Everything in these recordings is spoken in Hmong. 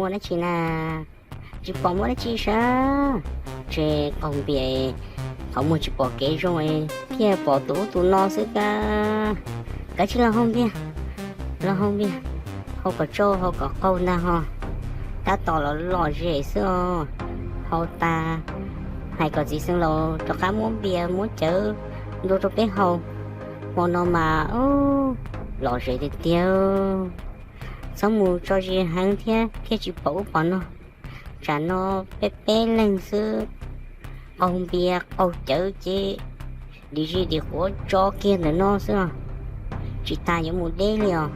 Muaj dab tsi na? Tsis pom muaj dab tsi sav. Tseg qaug npias, qhov muag tsis pom kev zoo, thiaj pom tus ub tus no xwb kab. Kav tsij los hau npias, los hau npias, hau kom tsau hau kom qaug ntag ho. Tab tom los lom zem xwb os. Hau tas, hais kom txiv xeev laus rov qab muab npias muab cawv ntua rau peb haus. Hmo no mas lom zem tiag tiag. Txhob mus tso zis heev thiab, thiaj tsis pom ub pom no. Tsam no peb peb leeg xwb, qaug npias qaug cawv ces dim zis dim quav tso kiag ntawm no xwb os. Tsis tas yuav mus deb li os.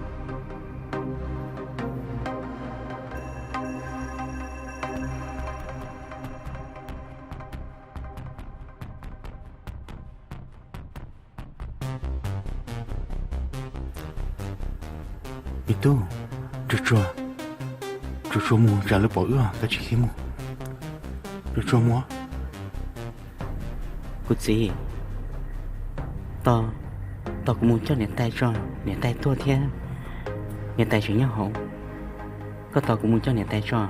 Me tub, tsuag tsuag, tsuag tsuag mus tsam lawv pom wb, kav tsij khiav mus. Tsuag tsuag mus. Kuv txiv, tos, tos kuv mus coj niam tais tso, niam tais tuaj thiab, niam tais tseem nyob hauv. Koj tos kuv mus coj niam tais tso.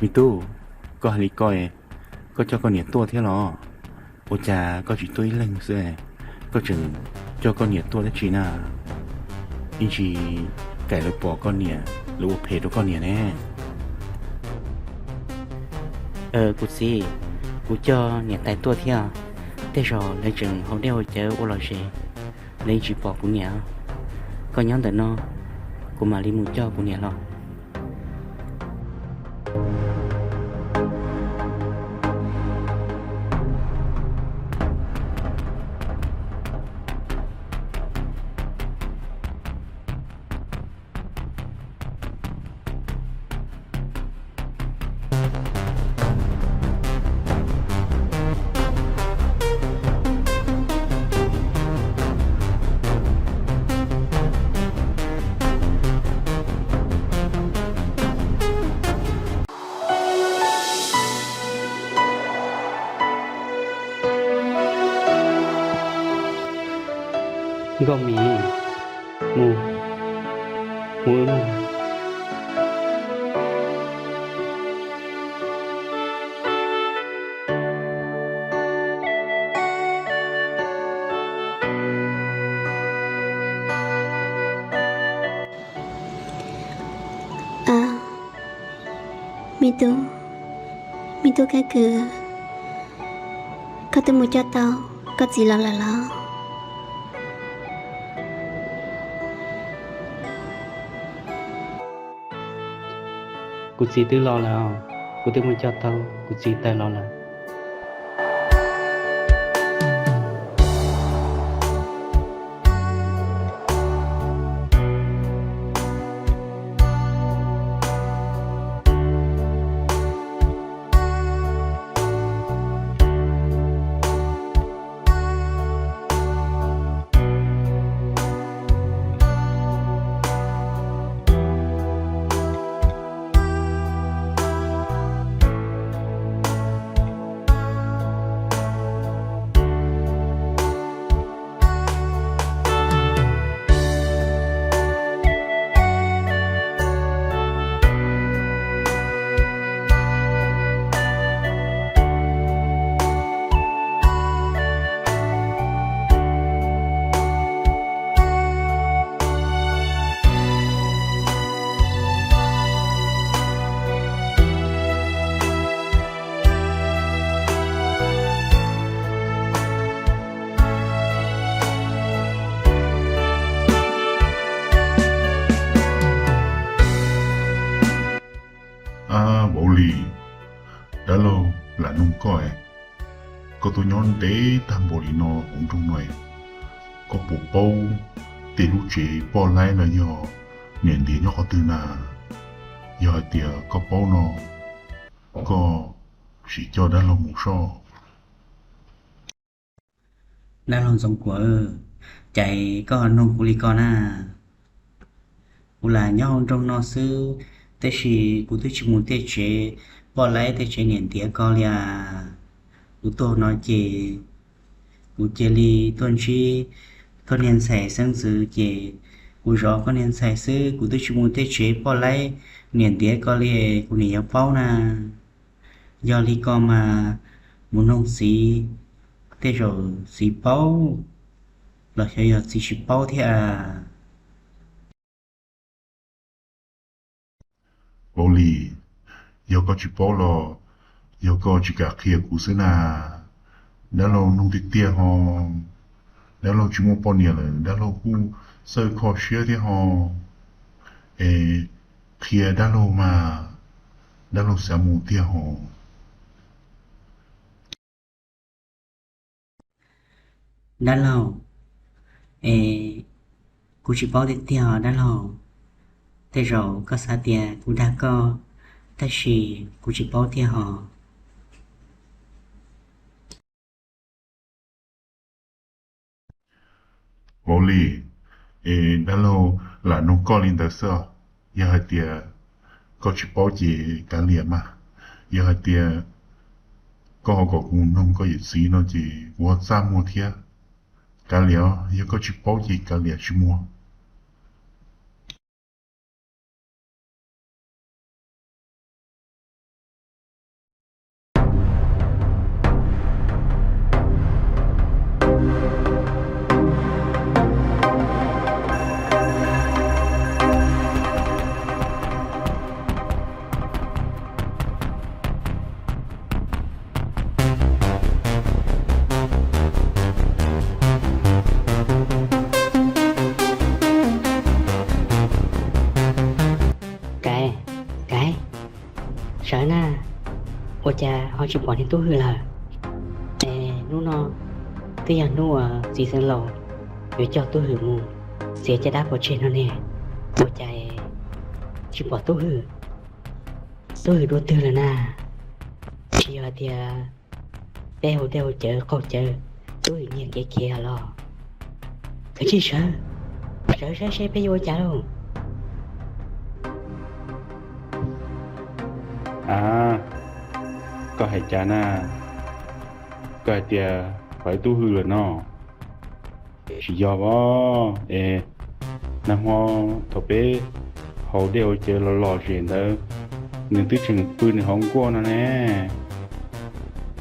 Me tub, koj hais li ko, koj coj koj niam tuaj thiab los? Ua cas koj tsis tuaj ib leeg xwb, koj tseem coj koj niam tuaj dab tsi na? Ib ntsis kam lawv pom koj niam, lawv ua phem rau koj niam ne. Kuv txiv, kuv coj niam tais tuaj thiab, tej zaum lawv tseem haus dej haus cawv ua lom zem, lawv yeej tsis pom kuv niam. Koj nyob ntawm no, kuv mam li mus coj kuv niam los. Nkauj Mim, mus, mus wb mus. Me tub, me tub Kab Kws, koj twb mus coj tau koj txiv los lawm los? Kuv txiv twb los lawm, kuv twb mus coj tau kuv txiv tawm los lawm. Ab, Vauv Lis, dab laug lam nug koj, koj tuaj nyob ntev tag npaum li no hauv nroog no, koj puas paub tej lub tsev poj laib los yog niam ntiav nyob qhov twg na? Yog hais tias koj paub no, koj sim coj dab laug mus soj. Dab laug Ntxoov Kuam, cas koj nug kuv li ko na? Kuv lam nyob hauv nroog no xwb, tab sis kuv twb tsis mus tej tsev poj laib tej tsev niam ntiav ko li as. Kuv tuaj no ces kuv cia li tuaj ntsib koj niag ntxhais xeeb ntxwv ces Kuv zov koj niag ntxhais xwb, kuv twb tsis mus tej tsev poj laib niam ntiav koj li, kuv niam yuav paub na. Yog li ko mas mus noog txiv, tej zaum txiv paub, los xyov yog txiv tsis paub thiab. Vauv Lis, yog koj tsis paub los yog koj tsis kam qhia kuv xwb na. Dab laug noog tiag tiag ho, dab laug tsis muaj poj niam lawm, dab laug kuj txawj kho siab thiab ho. Es qhia dab laug mas, dab laug xav mus tiag ho. Dab laug, es kuv tsis paub tiag tiag os dab laug. Tej zaum koj xav tias kuv dag koj, tab sis kuv tsis paub tiag os. Vauv Lis, es dab laug lam noog koj li ntawd xwb os. Yog hais tias koj tsis paub ces kav liam mas. Yog hais tias koj ho kom kuv mus noog koj yawm txiv no ces kuv ho txaj muag thiab. Kav liam os, yog koj tsis paub ces kav liam tsis muag. Kaiv, Kaiv, sawv na, ua cas ho tsis pom niag Tub Hwm lawm? Es hnub no twb yog hnub uas txiv xeev laus yuav coj Tub Hwm mus txiav caj dab pov tseg no ne, ua cas tsis pom Tub Hwm? Tub Hwm dua twg lawm na? Tsis yog hais tias peb hauv dej hauv cawv qaug cawv, Tub Hwm nyiag kev khiav los? Kav tsij sawv, sawv saib seb peb yuav ua cas lauj. A, koj hais cas na? Koj hais tias pom Tub Hwm lawm no? Tsis yog os, es nag hmo thaum peb hauv dej hauv cawv los lom zem ntawd, nws twb tseem pw nws hauv nkuaj no ne.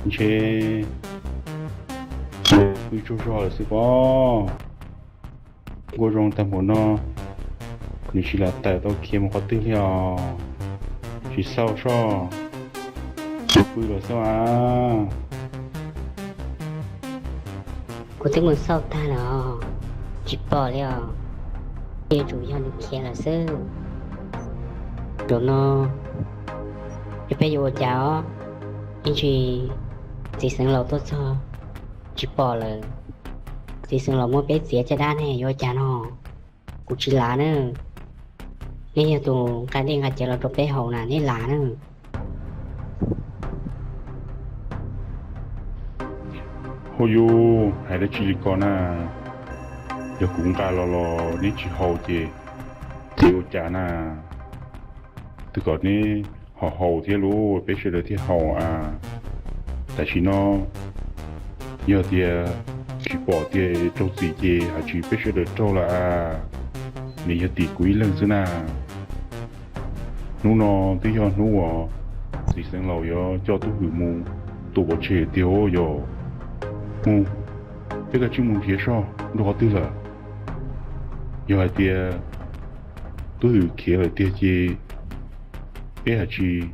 Ntshe pw tsaug zog lawm xwb pob. Nkuaj zoo tag npaum no, nws tsis lam tawm tau khiav mus qhov twg li os. Tsis xauj soj, pw pw lawm xwb as. Kuv twb mus xauj tag lawm os, tsis pom li os. Yuav tsum yog nws khiav lawm xwb. Zaum no yog peb yuav ua cas os? Ib ntsis txiv xeev laus tuaj txog tsis pom lawm, txiv xeev laus muab peb txiav caj dab ne, yuav ua cas no? Kuv tsis lav na. Neb yog tus nqa dej nqa cawv los rau peb haus na, neb lav na. Hauj yug, hais dab tsi li ko na? Yog kuv nqa los los neb tsis haus ces, ces ua cas na? Twb kom neb ho haus thiab lauj, peb sawv daws thiaj haus a. Tam sim no yog tias tsis pom tiag raug txim ces hais tsis peb sawv daws raug lawm a. Nws yog tim kuv ib leeg xwb na. Hnub no twb yog hnub uas txiv xeev laus yuav coj Tub Hwm mus tua pov tseg tiag os. Yog mus, peb kav tsij mus nrhiav soj nrog qhov twg lawm. Yog hais tias Tub Hwm khiav lawm tiag ces peb hais tsis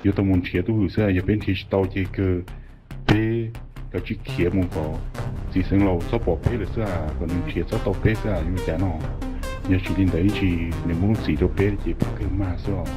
yuav tau mus nrhiav Tub Hwm xwb. Yog peb nrhiav tsis tau ces kawg peb kav tsij khiav mus kom txiv xeev laus txhob pom peb lawm xwb, kom nws nrhiav txhob tau peb xwb, yuav cas no. Yog tsis li ntawd ib ntsis nws muab lub txim rau peb ces peb kawg mag xwb os.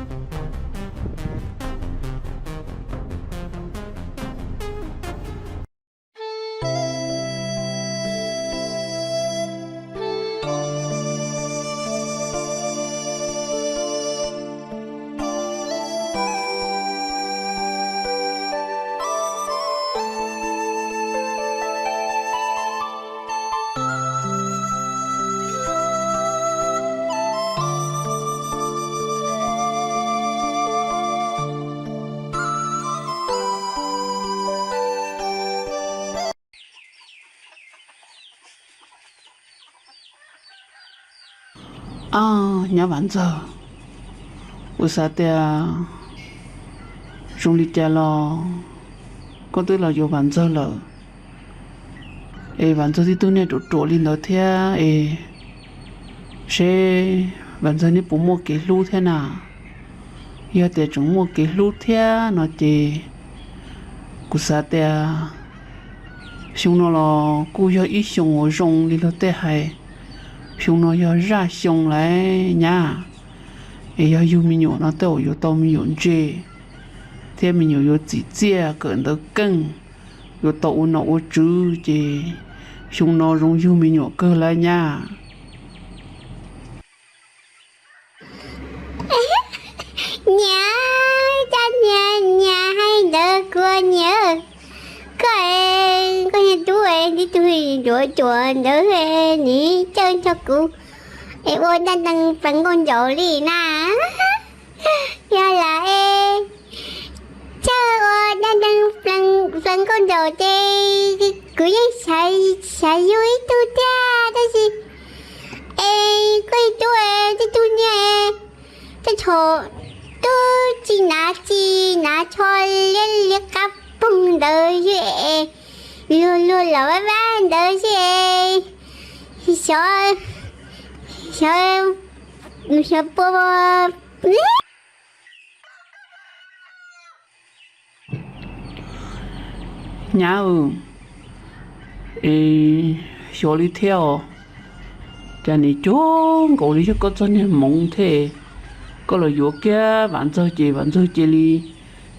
Nyob Vam Ntxawg, kuv xav tias zoo li cas los koj twb los yuav Vam Ntxawg lawm, es Vam Ntxawg tib tug niag ruam ruam li ntawd thiab es seb Vam Ntxawg neb puas muaj kev hlub thiab na. Yog tias tseem muaj kev hlub thiab no ces kuv xav tias xyoo no los kuj yog ib xyoo uas zoo li luag tej hais, xyoo no yog zaj xyoo lawm nyab. Es yog yug me nyuam no tej zaum yuav tau me nyuam ntse thiab me nyuam yuav txim txiaj kawm ntawv keej, yuav tau ua nom ua tswv ces xyoo no zoo yug me nyuam kawg lawm nyab. Niam, cas niam, niam hais ntawd kuv niam, koj, koj niag tub tib tug ruam ruam ntawd nws caw nrog kuv es ua dab neeg pleev nkauj nraug li na. Yog lawm es caw ua dab neeg pleev nkauj nraug ces kuv yeej xav yug ib tug thiab tab sis es koj tub tib tug niag tej thaum tub tsis hnav tsis hnav tsho liab liab qab poog ntawd xwb es, luag luag los vaj vaj ntawd xwb es, xyov, xyov, xyov puas Nyab, es xyov li thiab os. Cas nim cuag nkaus li yog koj txoj niag hmoov thiab, koj los yuav kiag Vam Ntxawg ces Vam Ntxawg cia li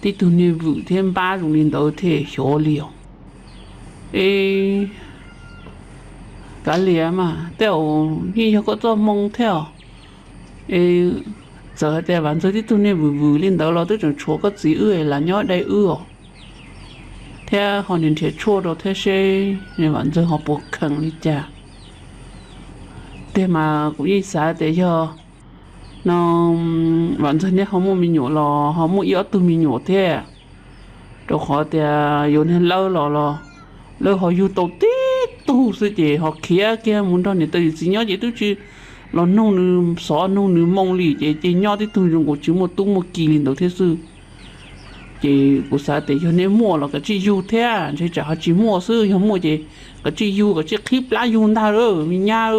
tib tug niag vwm thiab npab zoo li ntawd thiab xyov li os. Es kav liam mas tej zaum yeej yog koj txoj hmoo thiab os. Es txawm hais tias Vam Ntxawg tib tug niag vwm vwm li ntawd los twb tseem tshuav koj txiv wb lam nyob dai wb os, thiab ho nrhiav tshuaj rau thiab seb Vam Ntxawg ho puas kheev li cas. Tiag mas kuv yeej xav tias yog no Vam Ntxawg neb ho muaj me nyuam los ho muaj ib ob tug me nyuam thiab, rau qhov tias yuav niag lawb los los lawb ho yug tau tib tug xwb ces ho khiav kiag mus nrog niam tais yawm txiv nyob ces twb tsis los nug nws xov nug nws moo li ces ces nyob tib tug zoo nkaus tsis muaj tub muaj ki li ntawd thiab xwb. Ces kuv xav tias yog neb muaj los kav tsij yug thiab ntshe tsam ho tsis muaj xwb, yog muaj ces kav tsij yug kav tsij qhib plab yug ntag lawm me nyab.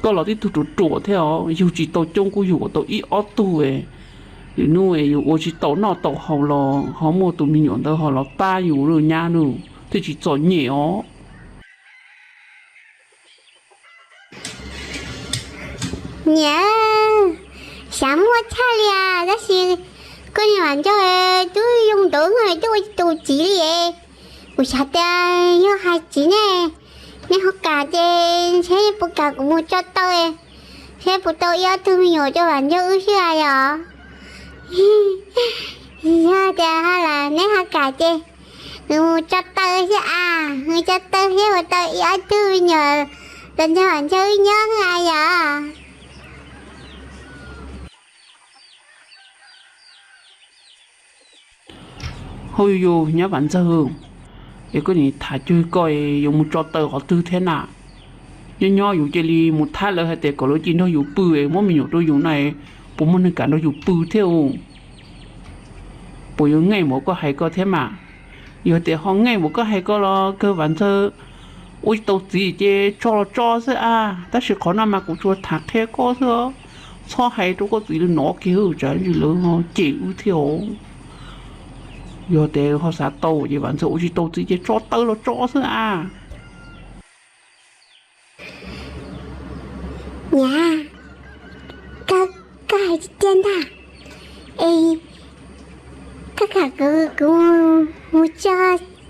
Koj los tib tug ruam ruam thiab os, yug tsis tau coob kuj yug kom tau ib ob tug, lwm hnub yus ua tsis tau noj tau haus los ho muaj tus me nyuam ntawd ho los pab yus lawm nyab nawb, thiaj tsis txom nyem os. Niam, xav muaj tshaj li as, tab sis koj niam Vam Ncauj twb zoo nraug twb ua tsis tau txiv li. Kuv xav tias yog hais txiv ne, neb ho kam ces ntshe puas kam kuv mus tso taw, ntshe puas tau ib ob tug me nyuam rau Vam Ncauj wb xwb as yom. Yog tias ho lam neb ho kam ces nws mus tso taw xwb as, nws tso taw thiab ua tau ib ob tug me nyuam los nrog Vam Ncauj wb nyob xwb as yom. Hauj yus nyab Vam Ntxawg, es koj nim tham cuag koj yuav mus tso taw qhov twg thiab na? Nyob nyob yus cia li mus thab lawv hais tias kom lawv cia nrog yus pw es muab me nyuam rau yus na, puas muaj neeg kam nrog yus pw thiab? Puas yuav nqaij npaum koj hais ko thiab mas? Yog tias ho nqaij npaum koj hais ko los kawg Vam Ntxawg ua tsis tau txiv ces tso los tso xwb as, tab sis qhov no mas kuv tsuas tham qhia koj xwb, txhob hais rau koj txiv lawv nov kiag tsam ntsis lawv ho cem wb thiab os. Yog tias ho xav tau ces Vam Ntxawg ua tsis tau txiv ces tso taw los tso xwb as. Niam, koj hais tiag tiag ntag, es koj kam kuv mus tso,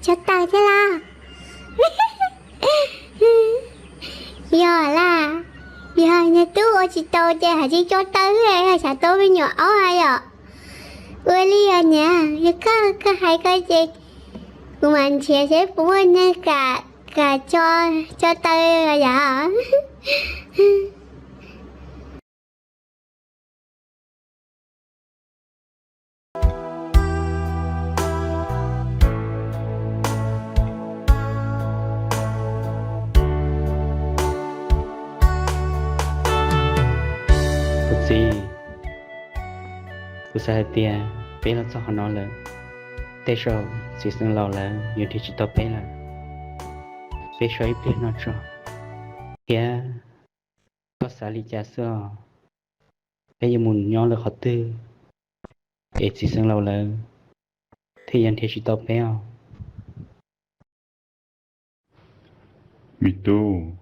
tso taw thiab los? Yog lawm, yog niag tub ua tsis tau ces hais tsis tso taw xwb, yog xav tau me nyuam aub yom. Ua li os niam, yog koj, koj hais ko ces kuv mam nrhiav seb puas muaj neeg kam, kam tso, tso taw yom. Txiv, kuv xav hais tias peb los txog qhov no lawm, tej zaum txiv xeev laus lawv yuav nrhiav tsis tau peb lawm. Peb so ib pliag no tso, thiab koj xav li cas xwb os? Peb yuav mus nyob lawm qhov twg es txiv xeev laus lawv thiaj yuav nrhiav tsis tau peb os? Me tub,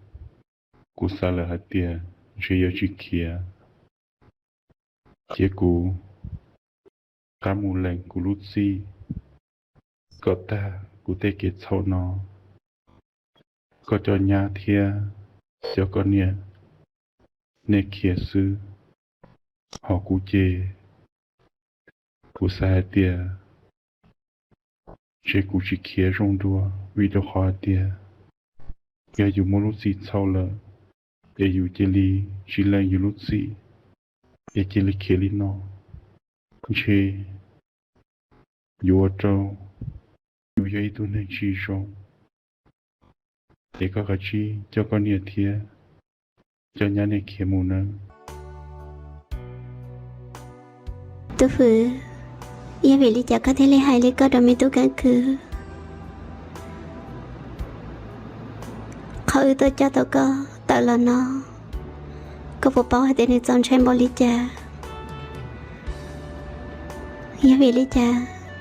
kuv xav lawm hais tias ntshe yuav tsis khiav, cia kuv rov mus lees kuv lub txim kom tag kuv tej kev txhaum no. Koj cov nyab thiab cov koj niam, nej khiav xwb, ho kuv ces kuv xav hais tias ntshe kuv tsis khiav zoo dua, vim rau qhov hais tias yog yus muaj lub txim txhaum lawm es yus cia li tsis lees yus lub txim es cia li khiav li no, ntshe yuav ua rau yus yog ib tug neeg tsis zoo. Es koj kav tsij coj koj niam thiab coj nyab nej khiav mus nawb. Tub Fwm, yog vim li cas koj thiaj li hais li koj rau me tub Keeb Kwm? Qhov wb tuaj coj tau koj tawm los no, koj puas paub hais tias nws txaus ntshai npaum li cas? Yog vim li cas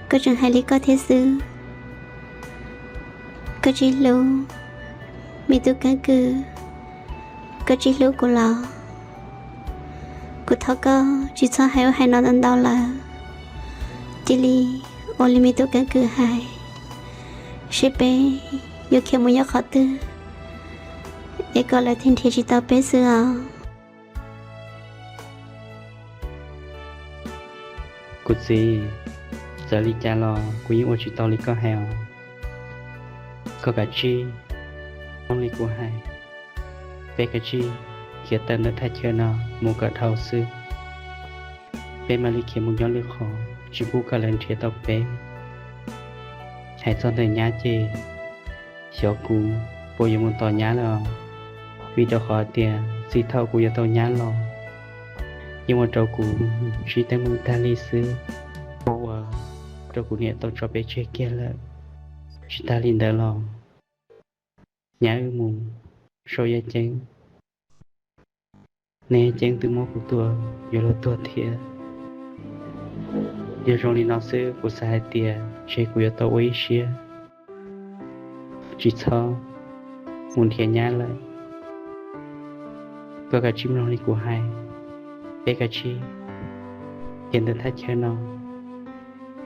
koj tseem hais li koj thiab xwb? Koj tsis hlub me tub Keeb Kwm, koj tsis hlub kuv los? Kuv thov koj tsis txhob hais ub hais no ntau ntau lawm, cia li ua li me tub Keeb Kwm hais, seb peb yuav khiav mus nyob qhov twg es kom lawv thiaj nrhiav tsis tau peb xwb os. Kuv txiv, txawm li cas los kuv yeej ua tsis tau li koj hais os. Koj kav tsij mloog li kuv hais, peb kav tsij khiav tawm ntawm thaj chaw no mus kom dhau xwb. Peb mam li khiav mus nyob lwm qhov, tsis pub kom lawv nrhiav tau peb. Hais txog ntawm nyab ces xyov kuv puas yuav mus tos nyab lawm os, vim rau qhov tias txij thaum kuv yuav tau nyab los, yeej ua rau kuv sib teeb meem tag li xwb, ua ua rau kuv niam tau tso peb tseg kiag lawm. Tsis tas li ntawd los, nyab wb mus sau yaj ceeb, nej yaj ceeb twb muab kuv tua yuav luag tuag thiab. Yog zoo li no xwb kuv xav hais tias ntshe kuv yuav tau ua ib siab tsis txhob mus nrhiav nyab lawm. Koj kav tsij mloog li kuv hais, peb kav tsij khiav ntawm thaj chaw no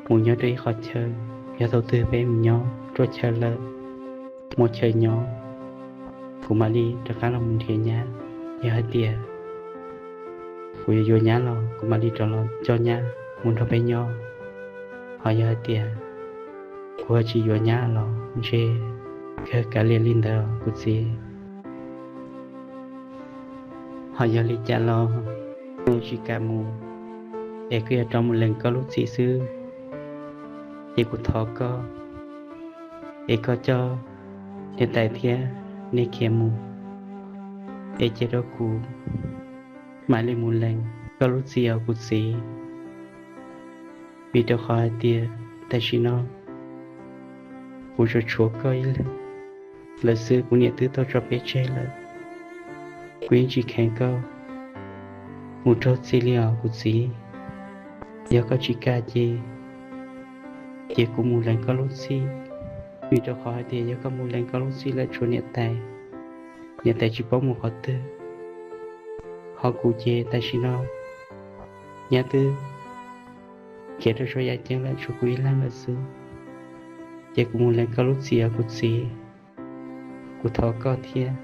mus nyob rau ib qhov chaw, yog thaum twg peb mus nyob ruaj chaw lawm, muaj chaw nyob, kuv mam li rov qab los mus nrhiav nyab. Yog hais tias kuv yuav yuav nyab los kuv mam li rov los coj nyab mus nrog peb nyob. Ho yog hais tias kuv ho tsis yuav nyab los ntshe kawg kav liam li ntawd kuv txiv. Ho yog li cas los kuv tsis kam mus, es kuv yuav rov mus lees koj lub txim xwb. Ces kuv thov koj, es koj coj niam tais thiab nej khiav mus, es cia rau kuv mam li mus lees koj lub txim os kuv txiv. Vim rau qhov hais tias tam sim no kuv tsuas tshuav koj ib leeg lawm xwb, kuv niam twb tau tso peb tseg lawm. Kuv yeej tsis kheev koj mus raug txim li os kuv txiv. Yog koj tsis kam ces, ces kuv mus lees koj lub txim. Vim rau qhov hais tias yog koj mus lees koj lub txim lawm tshuav niam tais, niam tais tsis paub mus qhov twg. Ho kuv ces tam sim no nyab twb khiav rau saum yaj ceeb lawm tshuav kuv ib leeg lawm xwb. Ces kuv mus lees koj lub txim os kuv txiv, kuv thov koj thiab.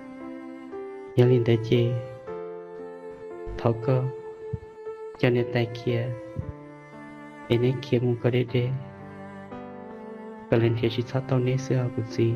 Yog li ntawd ces thov koj coj niam tais khiav, es neb khiav mus kom deb deb, kom lawv nrhiav tsis txhob tau neb xwb os kuv txiv.